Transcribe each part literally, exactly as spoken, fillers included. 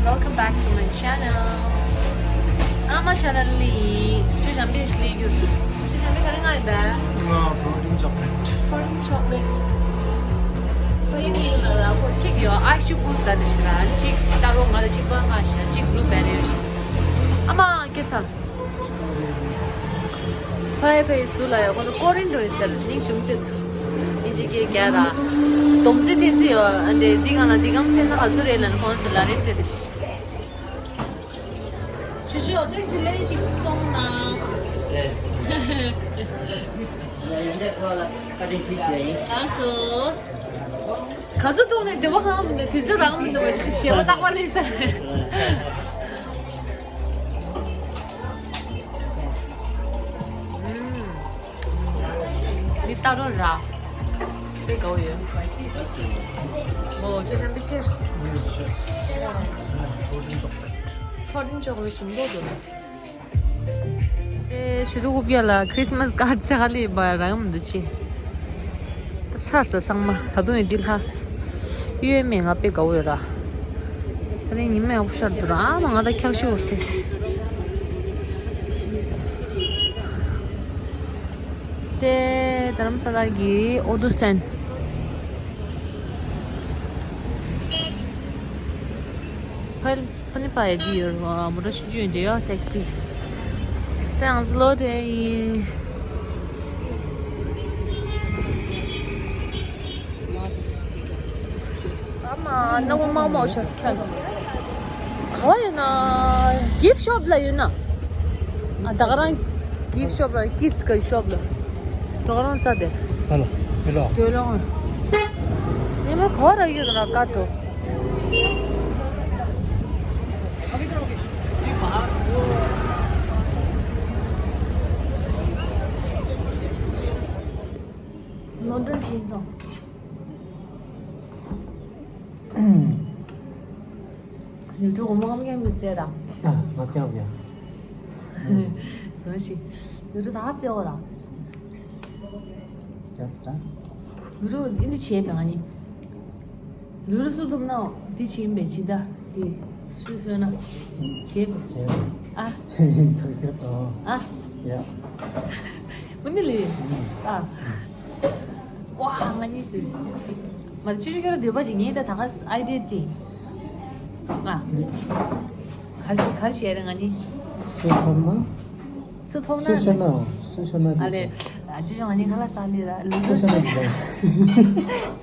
Welcome back to my channel. ཨ་མ་ཆ་ན་ལི། ཁྱོད་ཞམ་པེ་ཞིག་ལས་རྒྱུར། ཁྱོད་ཞམ་པེ་ག་རེ་མངགས་ཡིན་པས། ང་protein chocolate. Protein chocolate. ཁོ་ཡིན་གྱི་ཡིན་ལ་ར་ཁོ་གཅིག་ཡོད། ཨ་ཤུ་པུ་ཟ་དེ་ཞིག་ར་གཅིག་ཏཱ་རོ་ང་ལ་གཅིག་པ་ང་ཞིག་གཅིག་blue berry ཞིག་ཨ་མ་སྐྱེ་ཚ། ཕའི་ཕའི་སུ་ལ་ཡོད་ཁོ་ཚོ་ཀོ་རིན་འགྲོ་ཡིན་ཟེར་ནིང་བྱུང་དེ་ཐུ། ཨིན་ཇི་སྐད་རྒྱག་ར། སྡོམ་རྩིས་ཐེན་རྩིས་ཡོད་ཨ་འདྲེ་འདི་གང་ལ་འདི་གང་ཐེན་ན་ཧ་ཚུ་རེད་ལ་ནི་ཁོང་ཚོ་ལ་རེད་ཟེར་དེ། ཆུ་ཆུ་ཨོ་ཏེ་ཞི་ལེ་ཅིག་སོང་ན། ཡ་ཡ་འདྲེ་ཁོ་ལ་ཁ་ཏིག་ཅིག་བྱས་ཡིན། ལགས་སོ། ག་ཚོད་གཏོང་ནས་བདེ་བ་གང་མི་འདུག་དུས་ཚོད་རག་མི་འདུག་བ་ཞེ་པོ་རྟག་པ་ལས་ས། འདི་ཏཱ་རོ་ར། དཔེ་དགའ་བོ་ཡོད། ཨོ་ཁྱོད་ཚང་པེ་ཅེར། protein chocolate ཞིམ་པོ་འདུག་ཨེ་ཞུ་དུ་ཀུ་པི་ཡ་ལ་Christmas card ཚེ་ཧ་ལི་བ་རང་མི་འདུག་ཅི། ད་ཚར་ས་ཚང་མ་ད་དུང་ཡིན་འདི་ལྷག་ཡོད་མེད་ང་དཔེ་དགའ་བོ་ཡོད་ར། ད་རིང་ཉི་མ་ཡག་པོ་ཤར་འདུག་ར། ཨ་མ་ང་ད་འཁྱག་ཤི་བོར་ཏེ། དེ་དྷ་རམ་ས་ལ་གི་ཨོ་ཏོ་སི་ཊེན། ཕལ། ཕ་ནི་པ་ཡ་འདི་ཡོད་རེད་བ། མོ་ཊ་ཆུང་ཆུང་འདི་ཡོད་ཊེག་སི། ཏེ་ཨང་སི་ལོ་ཏེ་ཡིན། ཨ་མ་ནག་པོ་མང་མང་ཤག་ཁྱོད་ལ། ག་བ་ཡོད་ན། gift shop ལ་ཡོད་ན། ཨ་ད་ག་རང་gift shop ལ་kids གི་shop ལ། ད་ག་རང་རྩ་དེ། ཧ་ལོ། ཧེ་ལོ། ཡོད་ལོང་། ཉི་མ་ག་བ་ར་ཡོད་ན་ཀ་ཏོ། ལོན་ཌོན་ཕྱིན་སོང་། ཡུལ་གྲུ་འོ་མ་ངམ་རྐྱང་གི་རྩེ་དང་། ཨ། ངམ་རྐྱང་རྐྱང་། བཟོ་ཞིག་ཡུལ་གྲུ་ད་རྩེ་འོ་ར། རྒྱབ་དང་། ལུ་རུ་འདི་འདི་བྱས་པའི་ང་ནི། ལུ་རུ་སུ་ཐུབ་ན་འདི་བྱིན་པའི་ཇི་ལྟ་འདི་སུས་གསོལ་ན། བྱས་པའི་བྱས་པའི་ཨ། ཐུགས་ཁྱེར་དང་། ཨ། ཡ། འུ་ནི་ལི། ཨ། ཝ་ང་ནི་དུས། མ་ཆུ་ཆུ་ཁྱེར་འདོད་པ་ཅིག་ངས་ད་ད་ག་ཨའི་ཌི་ཡ་ཏི། ཨ། གར་གར་བྱས་རེད་ང་ནི། སུ་ཐུབ་ན། སུ་ཐོབ་ན། སུ་ཤོར་ན། སུ་ཤོར་ན་ཨ་རེ། ཨ་ཅོ་ཅོ་ང་ནི་ཁ་ལག་ཟ་ལི་ར་ལུ་སུ་ཤོར་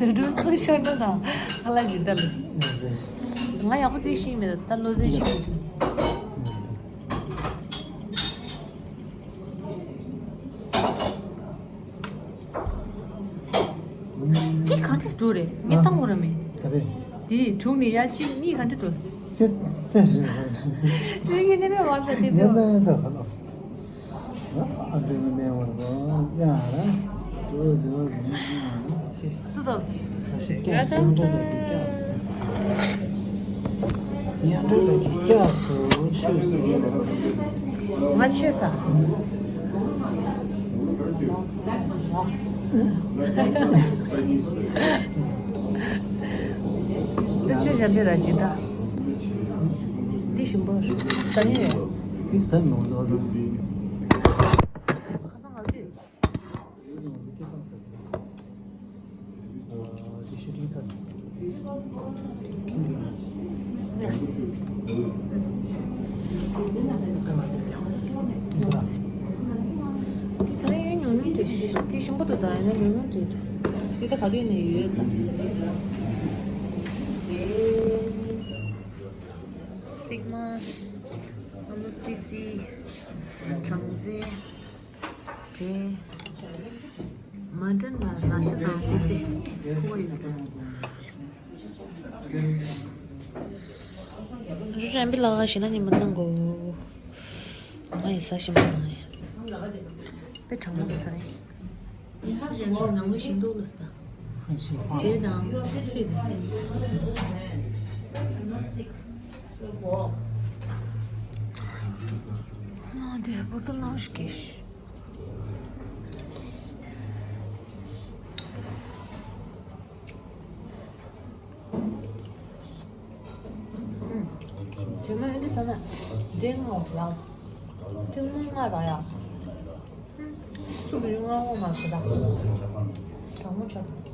ན་ལུ་སུ་ཤོར་ན་དང་ཁ་ལག་ཇི་ལྟ་ལུ། ང་ཡག་པོ་རྩེ་ཤེས་མེད་ད་ལོ་རྩེ་ཤེས་མེད། དེ་ག་འདྲ་འགྲོ་རེད་ངས་བཏང་བ་ར་མེད། ག་རེ། དེ་དྲུག་ནས་ཡ་གཅིག་གཉིས་ག་འདྲ་འགྲོ། ཁྱོད་ཙེ་རེད། དེ་ཡིན་ནས་མེད་བར་ལ་དེ་ངས་བཏང་མེད་ད་ག་ལ། ཨ་འདྲ་ནི་མེད་བར་གོ་ཡ་ར། ཇོ་ཇོ་ཇོ། སུ་ཐོབ། ཡང་འགྲོ་ལ་གི་སྐྱ་སུ་ཆུ་སུ། ང་ཆོས་ས། འདི་ཆོས་ཞབས་འདྲེ་ར་ཇི་ལྟ། འདི་ཞིམ་པོ་ཟ་ནི་ཡོད། འདི་ཟ་མི་འོང་ཟ་ཟ། ཁ་སང་ང་ཚོས། དེ་ད་ཡོད་ཉུང་ཉུང་རེད། དེ་ཞིམ་པོ་འདུག་ད་ཡིན་ན་ཉུང་ཉུང་རེད། དེ་ད་ག་དུས་ནས་ཡོད་ད། སིག་མ། ཨ་ལུ་སི་སི། གྲང་རྩེད། དེ། མ་ཏན་ལ་ར་ཤ་དང་པི་ཙེ། ཁུ་བ་ཡོད་པ། རུ་རན་པི་ལ་ཞེ་ན་ཉི་མ་ནང་གོ། ང་ཡི་ས་ཞིམ་པོ་ང་ཡི། དཔེ་གྲང་མོ་འདུག་ད་རེད། རུ་རན་ཚོ་ནང་མི་ཞིམ་འདུག་ལོ་ས། དེ་དང་སི་དང་། ང་དེ་བོ་ཏོ་ནང་ཞིག་གེ་ཤི། ས་ན་འདྲེ་ང་ཡག་ཐུན་མོང་ང་ར་ཡག་སུ་བི་ང་འོ་མ་ཞེ་དྲག་དྲང་མོ་ཆགས།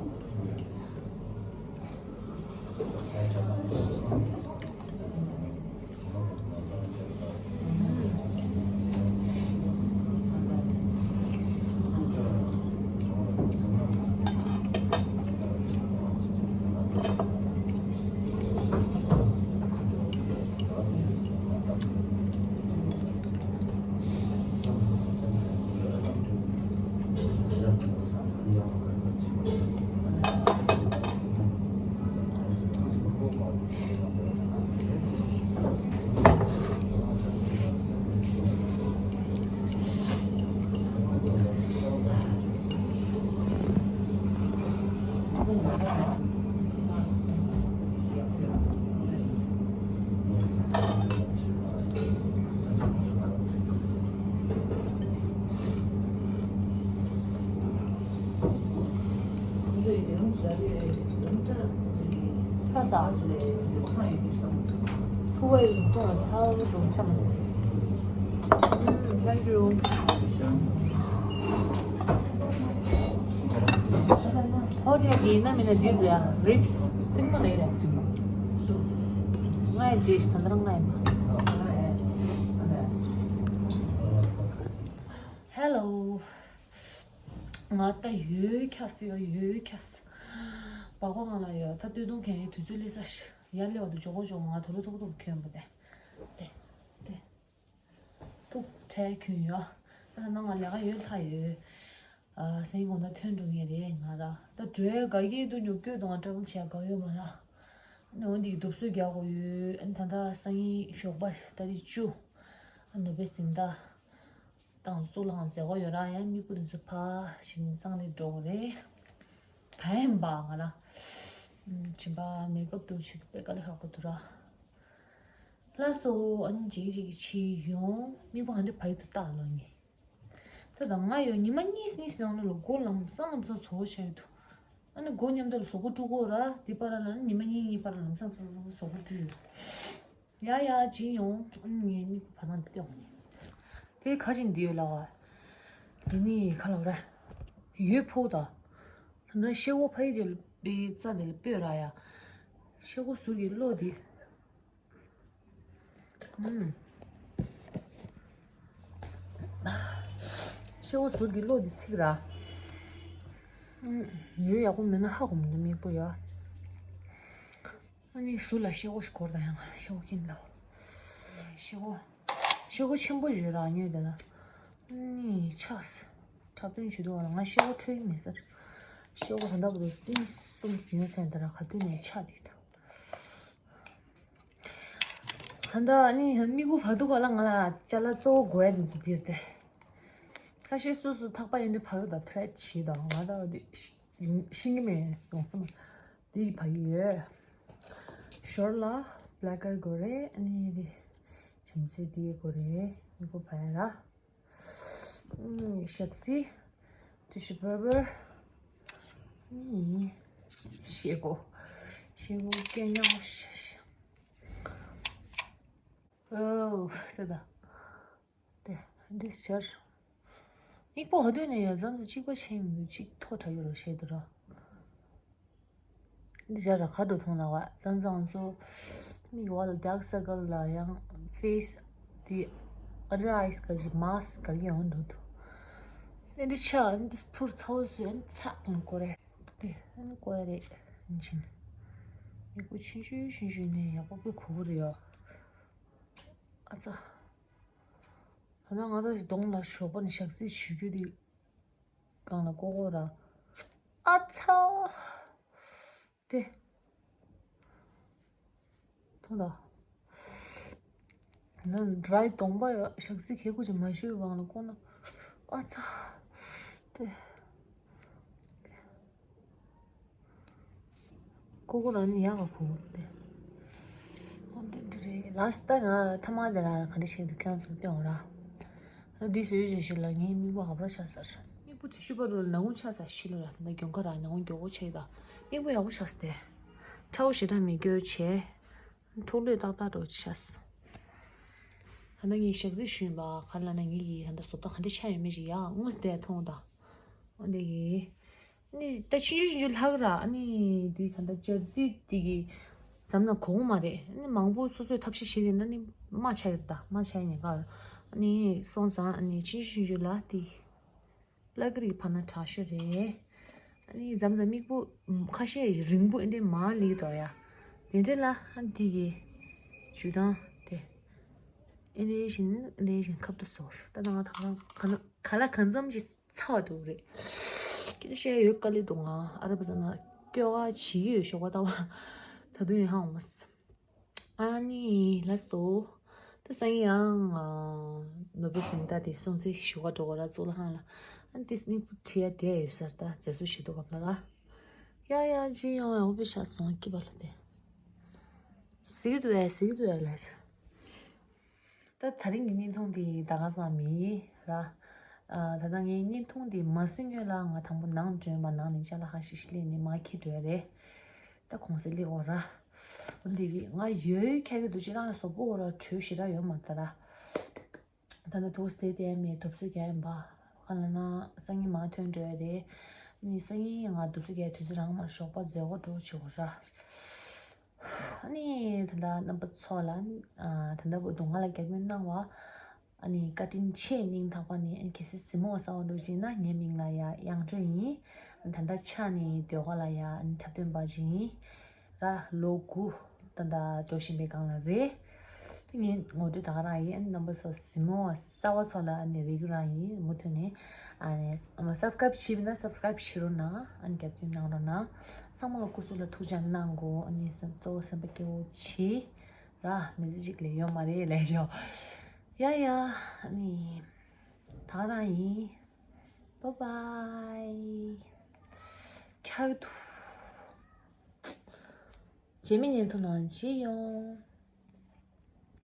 ཚ་ས། ཚ་བའི་ཚོང་ཚ་བའི་ཚོང་ཆ་མ་ཟིན། Thank you. ཧོ་ཊེལ་གྱི་ན་མི་ན་ཌིབ་ལ་རིབས་རྩིང་མ་ལས་རེད། རྩིང་མ། ང་ཡི་རྗེས་ད་ལྟ་ང་ཡི་མ། Hello. ང་ད་ཡོད་ཁྱ་སི་ཡོད་ཡོད་ཁྱ་སི། སྦག་སྦག་ང་ལ་ཡོད་ད་སྟོད་ཐུང་གན་ཡི་དུས་ཚོད་ལས་ས་ཤི་ཡར་ལེ་བ་དུ་ཇོ་གོ་ཇོ་ང་ཐོ་རུ་ཐོ་གོ་ཐོ་གོ་ཁྱོན་པོ་དེ་དེ་དེ། ཐུག་ཁྲལ་ཁྱོན་ཡོད། ཨ་ན་ང་ལས་ཀ་ཡོད་ལྷ་ཡོད། ཨ་སེང་གོང་ད་ཐོན་འགྲོ་ངེས་རེད་ང་ར། ད་འགྲོའི་དགའ་སྐྱིད་དུ་ཉོབ་སྐྱོད་དང་ཀྲམ་བྱས་དགའ་ཡོད་མ་ར། ནི་འོན་འདི་གི་དུབ་སོས་རྒྱག་དགོས་ཡོད། ཨ་ནི་ད་ལྟ་སང་ཉིན་ཞོགས་པ་ད་རིག་བཅུ། ཨ་ནུབ་པའི་ཟིང་ད་དང་སུ་ལའང་མཛད་སྒོ་ཡོད་ར་ཡང་མིག་པུ་དུ་ཚོ་ཕ་ཞིག་ནི་གཙང་རེ་འགྲོ་དགོས་རེད། ད་ཡིན་པ་ང་ར། ཨམ་བྱིན་པ་མེ་ཀབ་འགྲོ་ཆུ་དུ་པེ་དཀའ་ལས་ཁག་པོ་འདུག་ར། ལགས་སོ། ཨ་ནི་འཇིག་འཇིག་གི་ཕྱི་ཡོང་། མིག་པོ་ཧ་འདི་བ་ཡི་དུ་བཏགས་ལོ་ངེ། ད་ད་ང་ཡོད་ཉི་མ་གཉིས་གཉིས་ནང་ལོ་ལོ་མགོ་ལམ་སང་ལམ་སང་བཟོ་བྱ་ཡོད་དུ། ཨ་ནི་མགོ་མཉམ་དུ་ལ་བཟོ་བཀོད་སྤྲུག་གོ་ར་དེ་པར་ལ་ནི་ཉི་མ་གཉིས་གཉིས་པར་ལམ་སང་སང་སང་བཟོ་བཀོད་སྤྲུག་ཡོད། ཡ་ཡ་ཇི་ཡོང་། ཨ་ནི་ངའི་མིག་པོ་བ་དང་དེ་ཡོང་ནི། དེ་ཁ་ཅིག་འདི་ཡོད་ལ་བ། འདི་ནི་ཁ་ལ་བ་ར། ཡོད་ཕོག་ད། ད་ཤེ་བོ་ཕ་ཡི་དེ་ལ་པའི་རྩ་དེ་ལ་སྤོས་ར་ཡ། ཤེ་བོ་ཟུར་གྱི་བློ་དེ། ཨུམ། ཤེ་བོ་ཟུར་གྱི་བློ་དེ་ཚིག་ར། ཨུམ། ཡོད་ཡག་པོ་མེད་ན་ཧ་གོ་མི་འདུག་མིག་པོ་ཡ། ཨ་ནི་ཟུར་ལ་ཤེ་བོ་ཞིག་གོར་དང་ཡང་ཤེ་བོ་ཀིན་ལ། ཤེ་བོ། ཤེ་བོ་ཆེན་པོ་ཡོད་ར་ཉོས་དེ་ལ། ཨ་ནི་ཆགས། འཁྲབ་སྟོན་བྱེད་དུས་བ་ལ་ང་ཤེ་བོ་འཕྲོད་ཀྱི་མེད་ཟེར། ཤེ་བོ་ག་འདྲ་པོ་འདུག་ཨ་ནི་གསུམ་ཉོས་ཚན་དེ་ར་ག་དུས་ནས་ཆགས་དེ་དང་། ད་ལྟ་ནི་མིག་དགུ་བར་དུ་ག་ལ་ང་ལ་ཅ་ལག་གཙོ་བོ་དགོས་ཡ་དེ་ཚོ་འདིར་ཏེ། ཁ་ཤས་སོ་སོ་ཐག་པ་ཡིན་དུས་ཕ་ཡུལ་དང་ཐ་རད་བྱེད་དང་ང་ད་འདི་ཤི་ཤིང་གི་མེད་ཡོང་ས་མ། འདི་ཕ་ཡུལ་ཡོད། ཞོར་ལ་བླ་དཀར་དགོས་རེད། ཨ་ནི་འདི་བྱམས་བརྩེ་འདི་དགོས་རེད། མིག་དགུ་བར་ཡ་ར། ཞབས་སི། ཊི་ཤུ་པེ་པར། ནི། ཤེལ་སྒོ། ཤེལ་སྒོ་སྐད་ཉག་ཤ་ཤ། ཨོ། ཟེར་ད། དེ་འདི་ཟེར། མིག་པོ་ཧ་དུས་ནས་ཡ་ཙམ་དུ་གཅིག་པ་ཆེན་ཡོང་དུས་གཅིག་མཐོ་དྲགས་ཡོད་རོ་ཞེས་དུ་ར། འདི་བྱ་ར་ཁ་འགྲོ་ཐོང་ན་བ་ཙང་ཙང་སོ། མིག་བ་ལ་dark circle ལ་ཡང་face དེ་under eyes ག་ཞིག་mask ག་ཡང་འགྲོ་ཐུ། ཨེ་འདི་ཆ་ཨེ་འདི་ཕུར་ཚ་བོ་སུ་ཨེ་ཚ་ཨེ་གོ་རེ། དེ་ཨེ་གོ་རེ་ཕྱིན། ཡག་པོ་ཆུང་ཆུང་ཆུང་ཆུང་ནས་ཡག་པོ་པོ་གོ་གོ་རེ་ཡོ། ཨ་ཙ། ད་ནང་ང་ད་གདོང་ལ་ཞོགས་པ་ནས་ཞག་རྩི་ཞུ་རྒྱུ་དེ། གང་ལ་ཀོ་ཀོ་ར། ཨ་ཚ། དེ། ཐོ་ད། ན་dry གདོང་པ་ཡ་ཞག་རྩི་ཁེ་ཁུ་ཅི་མ་ཞུ་གང་ལ་ཀོ་ན། ཨ་ཚ། དེ། ཀོ་ཀོ་རང་ནི་ཡག་ག་ཁུ་དེ། འོ་དེ་འདྲ་རེད། ལགས་སོ། ད་ང་ཐ་མག་དེ་རང་ག་འདྲ་བྱས་འདུག་ཁྱོད་ཚོར་སྟོན་འོ་ར། ད་འདི་བཟོས་བཟོས་ཞིག་ལ་ངའི་མིག་པ་ཧབ་ར་ཤ་ཟར། མིག་པོ་དུས་ཤུ་པ་རུ་ནང་ཆ་ས་ཤི་ལོ་ལ་ད་མགྱོང་ཁ་ར་ནང་མགྱོགས་པོ་ཆེ་ད། མིག་པོ་ཡག་པོ་ཆགས་སྟེ། ཁྲའོ་ཞེ་དྲག་མི་སྐྱོ་ཆེ། ཐུགས་ལུས་ཏག་ཏག་འགྲོ་ཆགས། ད་ལྟ་ངས་ཞག་རྩི་ཞུས་པ་ག་ལ་ན་ངེད་ཀྱི་ད་ལྟ་བཟོ་ལྟ་ག་འདྲ་ཆགས་ཡོད་མེད་ཅིག་ཡ་དངོས་སུ་བལྟས་མཐོང་ད། འོ་འདི་གི། ནི་ད་ཆུང་ཆུང་ཆུང་ཆུང་ལྷག་ར་ཨ་ནི་འདི་ད་ལྟ་སྦྱར་རྩི་འདི་གི་འཛམ་ན་གོ་གོ་མ་རེད། ཨ་ནི་མང་པོ་སོ་སོས་ཐབས་ཤེས་བྱེད་དེ་ན་ནི་མ་ཆགས་ཡོད་ད་མ་ཆགས་ཉེན་ཁ། ཨ་ནི་སོང་ཙང་ཨ་ནི་ཆུང་ཆུང་ཆུང་ཆུང་ལ་དེ། པླ་ཀ་རིག་ཕ་ན་དྲག་ཤོས་རེད། ཨ་ནི་མཚམས་མཚམས་མིག་བུ་ཁ་ཤས་རིང་པོ་ཨེ་འདྲས་མ་ལི་དོ་ཡ། དེ་འདྲས་ལ་ཨ་འདི་གི་ཇུས་དང་དེ་ཨེ་འདྲས་བཞིན་ཨེ་འདྲས་བཞིན་ཁབ་ཏུ་སོར་ད་ང་ད་ག་ན་ག་ལ་གང་འཚམ་ཞིག་ཚ་བ་འདུག་རེད། སྐད་ཆ་བཤད་ཡོད་དཀའ་ལས་འདུག་ང་ཨ་རབ་ཟ་ན་སྐྱོ་ག་བྱེད་ཀྱི་ཡོད་ཞོགས་པ་ལྟ་བ་ད་དུང་ཡོད་ཧ་འོང་མ་སི། ཨ་ནི་ལགས་སོ། ད་སང་ཉིན་ཡང་ནོ་བེལ་གཟེངས་རྟགས་དེ་སྲུང་བརྩི་ཞུ་ག་འགྲོ་ག་ར་གཙུག་ལག་ཁང་ལ། ཨ་ནི་དེ་མིག་བུ་བྲི་ཡ་དེ་ཡོད་ས་རེད་ད་མཛེས་བཟོ་ཞུ་དུས་སྐབས་ལ་ར། ཡ་ཡ་ཅི་ཡོང་ཡ་འོ་བེ་ཤ་སོང་སྐྱིད་པ་ལ་དེ། གཟིགས་འདུག་ཨེ་གཟིགས་འདུག་ཨེ་ལགས་སོ། ད་ད་རིང་གི་བརྙན་ཐུང་འདི་ད་ག་ཙམ་ཡིན་ར། ཨ་ད་ལྟ་ངའི་བརྙན་ཐུང་འདི་མ་བཟོས་སྔོན་ལ་ང་དང་པོ་ནང་འགྲོ་ཡིན་པ་ནང་ནས་ཅ་ལག་ཁ་ཤས་ཤིག་སླེབས་ནས་མར་འཁྱེར་འགྲོ་ཡ་རེད། ད་གོང་ས་སླེབས་འོ་ར། འོ་འདི་གི་ང་ཡོད་ཁྱེར་གི་འདུག་ཅི་རང་ལ་བཟོ་པོ་འོ་ར་གྲོས་ཞེ་དྲག་ཡོད་མ་རེད་ད་ར། ད་ལྟ་འདུག་སྟེ་དེ་མེད་དུབ་སུ་རྒྱག་ཡིན་པ། ག་ལ་ན་སང་ཉིན་མར་ཐོན་འགྲོ་ཡ་རེད། ནི་སང་ཉིན་ང་དུབ་སུ་རྒྱག་དུས་ཚོད་རང་མར་ཞོགས་པ་མཛད་སྒོ་འགྲོ་བྱེད་དགོས་ར། ཨ་ནི་ད་ལྟ་རྣམ་པ་ཚོ་ལ་ཨ་ད་ལྟ་བར་དུ་ང་ལ་རྒྱབ་སྐྱོར་གནང་བ། ཨ་ནི་བཀའ་དྲིན་ཆེ། སྙིང་ཐག་པ་ནས་ཨ་ནི་གལ་སྲིད་གཟིགས་མོ་གསར་པ་འགྲོ་བྱས་ན་ངའི་མིང་ལ་ཡ་དབྱངས་སྒྲོན་ཡིན། ད་ལྟ་ཆ་ནས་ཟློས་གར་ལ་ཡ་ཨ་ནི་འཁྲབ་སྟོན་པ་ཅིག་ཡིན། ར་ལོ་དགུ་ད་ལྟ་འགྲོ་བཞིན་པའི་སྒང་ལ་རེད། ད་ངའི་ངོ་སྤྲོད་ད་ག་རང་ཡིན། ཨ་ནི་རྣམ་པ་ཚོ་གཟིགས་མོ་གསར་པ་ཚོ་ལ་ཨ་ནི་རེ་སྐུལ་རང་ཡིན། མུ་མཐུད་ནས་ཨ་ནི་སབ་སི་ཀ་རབ་བྱས་པ་ན་སབ་སི་ཀ་རབ་བྱེད་རོགས་གནང་། ཨ་ནི་རྒྱབ་སྐྱོར་གནང་རོགས་གནང་། ཚང་མ་ལ་སྐུ་གཟུགས་ལ་ཐུགས་ཅག་གནང་དགོས། ཨ་ནི་སེམས་གཙོ་བོ་སེམས་པ་སྐྱིད་པོ་བྱེད། ར་མི་ཚེ་གཅིག་ལས་ཡོད་མ་རེད་ལས་ཆོག་ཡ་ཡ་ཨ་ནི་ད་ག་རང་ཡིན། བཱའི་བཱའི། ཁྱག་ཐུ། རྗེས་མའི་བརྙན་ཐུང་ནང་མཇལ་ཡོང་།